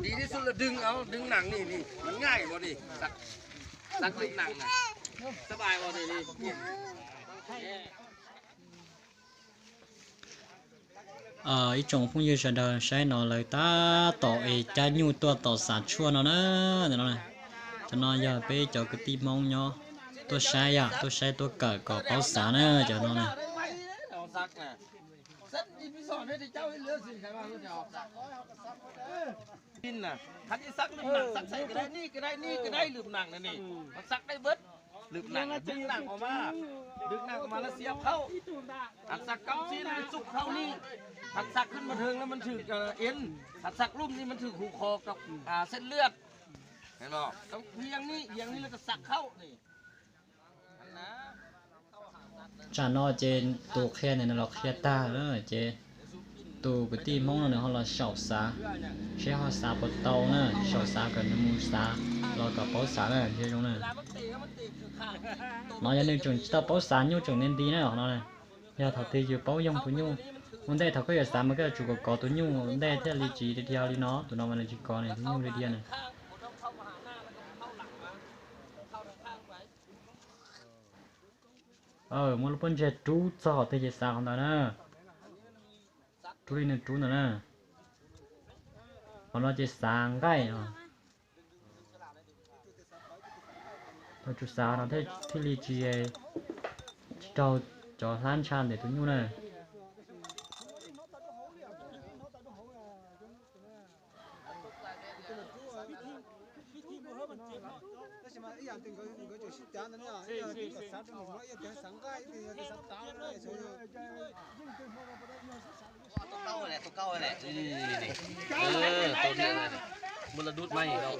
Đi, đi xuống là đừng, ao, đừng nặng đi, đi. Mình ngại mà đi. Sặc, sặc đừng nặng nè. Sắp bài vào đi, đi. Ib tsoom phooj ywg sawv daws saib no, lawv tab tom es cab nyuj tuaj tom xav tshuaj no na. Cov no yog peb cov kwv tij Hmoob nyob tuaj saib, yog tuaj saib tuaj kawm kom paub xav na cov no na. Nin na, hab ib sab lwm nam, sab xais ka dai ni, ka dai ni, ka dai lwm nam na ni, sab dai bawd. Lwm nam, dwm nam os mas, dwm nam os mas lawv xiav khauj. Hab sab kaub xib lawv txuj khauj ni, hab sab khwb mas hwv lawv mas thwm iev, hab sab lub ni mas thwm hu kho kab xeb lwj. Heev ni, heev ni lawv sab khauj ni. Tsam no ces tus qhia ntawm no los qhia tag lawm ces tus kwv tij Hmoob no nws ho los xyaum xav, seb ho xav puas tau na, xyaum xav kom nws mus xav los kom paub xav na, ntsia zoo na. No yog nws tseem tsis tau paub xav, nyuj tseem nti nti na no. Yog thaum twg yus paub yoog tus nyuj, ua ntej thaum koj yuav xav mas koj yuav tsum kov kov tus nyuj ua ntej thiaj li tsis dhia li no, tus no mas nws tsis kov nws tus nyuj li dhia na. Muab lub pob ntseg rub txog qhov twg ces xav qhov ntawd na. Rub li nws rub ntawd na. Qhov no ces xav nqaij os. Tau tsum xav no thiaj li tsis, tsis raug cov hlab ntsha ntawm tus nyuj na.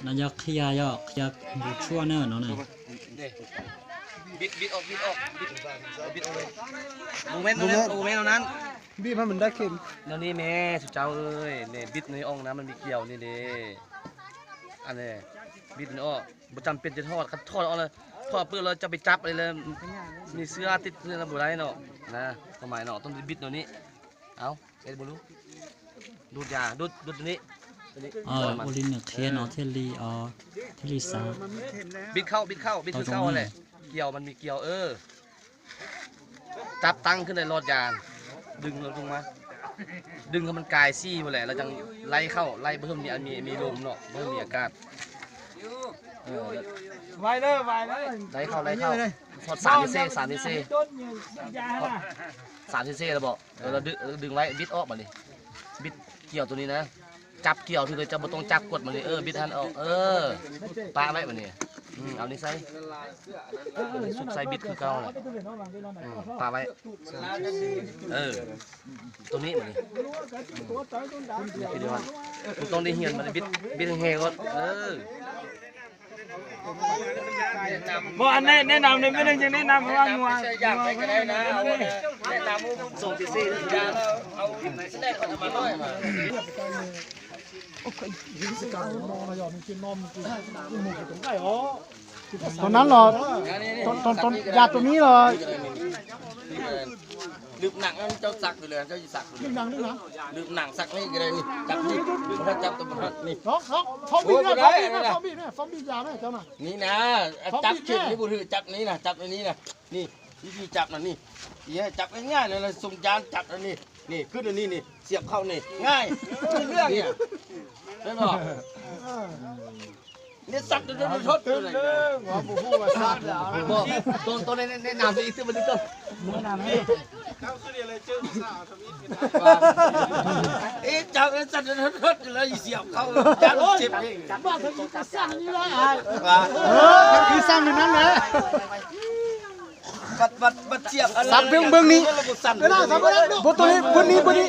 No yog qhia, yog qhia nqus tshuaj na no na. Bit mas mình đã kìm. No ni me, su cau ơi, ne bit ni ong na, man mi kiau ni de. An ne. Bit no, บ่จำเป็นจะถอด คันถอดออกเลย ถอดเปลือกเลยจะไปจับอะไรเลย มีเสื้อติดเสื้อระบุได้เนาะ นะ ความหมายเนาะ ต้องบิดตัวนี้ เอา เอ็ดบ่รู้ ดูดยา ดูด ดูดตัวนี้ ตัวนี้ Ua li nws qhia no thiaj li, thiaj li xav. บิดเข้า บิดเข้า บิดคือเก่าแหละ เกี่ยว มันมีเกี่ยว เออ จับตั้งขึ้นเลยหลอดยา ดึงลงมา ดึงให้มันกายซี่หมดแหละ แล้วจังไล่เข้า ไล่เพิ่มมี มี มีลมเนาะ เพิ่มมีอากาศ เออ ไวเลย ไวเลย ไล่เข้า ไล่เข้า ทอดสามทีเซ่ สามทีเซ่ ต้นยา สามทีเซ่แล้วบอก เออ เราดึง ดึงไว้ บิดออกมาเลย บิดเกี่ยวตัวนี้นะ จับเกี่ยวที่เลย เจ้าบ่ต้องจับกดมันเลย เออ บิดหันออก เออ ปะไว้แบบนี้ อืม เอานี้ใส่ เอานี้ซุกใส่บิดคือเก่าแหละ อืม ปะไว้ เออ ตัวนี้แบบนี้ อืม นี่คือเดียวกัน มึงต้องได้เฮียนมันบิด บิดแหงๆก่อน เออ บ่ อันนี้แนะนำเลย ไม่ได้จะแนะนำเพราะว่างัว อยากไปก็ได้นะ เอาแนะนำว่ามึงส่งไปสิ เอาแน่ก่อนเอามาหน่อยมา ตอนนั้นเหรอ ตอน ตอน ตอน ยาตัวนี้เหรอ ลืมหนังมันเจ้าสักไปเลย เจ้าสิสักไปเลย ลืมหนัง ลืมหนัง ลืมหนังสักนี่ก็ได้นี่ จับนี่ มันก็จับตัวมันนี่ น้อง น้อง ฟ้องบีบเนี่ย โอ้ย ฟ้องบีบเนี่ย ได้ ฟ้องบีบเนี่ย ฟ้องบีบยาไหมเจ้าน่ะ นี่นะ ฟ้องบีบ จับเข็มนี่บุถือ จับนี่นะ จับอันนี้นะ นี่ วิธีจับนะนี่ นี่จับง่ายๆเลยนะ ส่งยานจับอันนี้ นี่ ขึ้นอันนี้นี่ เสียบเข้านี่ ง่าย ไม่เรื่องเนี่ย ได้บอก เนี่ยสัตว์โดนทดเลย ว่าผมพูดว่าสัตว์แล้ว บอก ตัว ตัวใน ในนามตัวอีกตัวมันก็ เอ๊ะ จับไอ้สัตว์โดนทดเลย เสียบเข้า จับเจ็บเอง บ้าเธอจะสั่งนี่ละ ว่า เออ คือสั่งอย่างนั้นแหละ บัด บัด บัดเสียบอันนั้น สับเบื้อง เบื้องนี้ แล้วก็สั่น เดี๋ยวนะ สับเบื้องนี้ พวกตัวนี้ พวกนี้ พวกนี้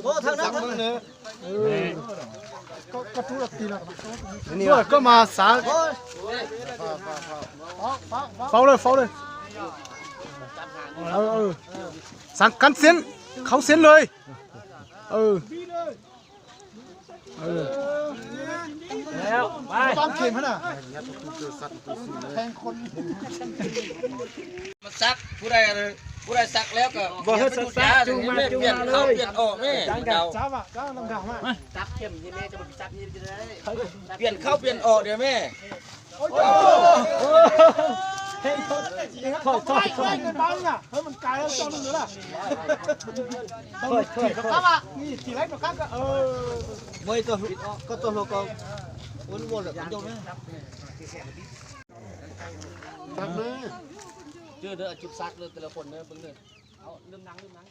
โอ้ ทางนั้น สับเบื้องนี้ ก็ ก็ทุกทีนะ นี่ ด้วย ก็มาสา เฝ้าเลย เฝ้าเลย เออ เออ สั่งกันเส้น เขาเส้นเลย เออ เออ แล้ว ไป ตอนเข็มขนาด แทงคน มาสัก ผู้ใด ผู้ใดสักแล้วก็ บอกให้สัก จูงมา จูงมาเลย เปลี่ยนเข้าเปลี่ยนออกแม่ จังกับ เจ้า จับอ่ะ เจ้าลำดับอ่ะ จับเข็มที่แม่จะมาจับนี่จะได้ เปลี่ยนเข้าเปลี่ยนออกเดี๋ยวแม่ โอ้โห เฮ้ย ถอยถอยถอย ไกลเกินไปอ่ะ เฮ้ย มันไกลแล้ว เจ้าหนึ่งแล้วล่ะ ถอยถอยถอย ครับอ่ะ นี่ ขี่ไล่ตัวข้างก็ เออ ไม่ตัว ก็ตัวเราก็ อ้วนๆเลย มันโยนเลย ครับเลย ชื่อเด้อ จุดซักเด้อ แต่ละคนเด้อ เบิ่งเด้อ เอา ลืมหนัง ลืมหนัง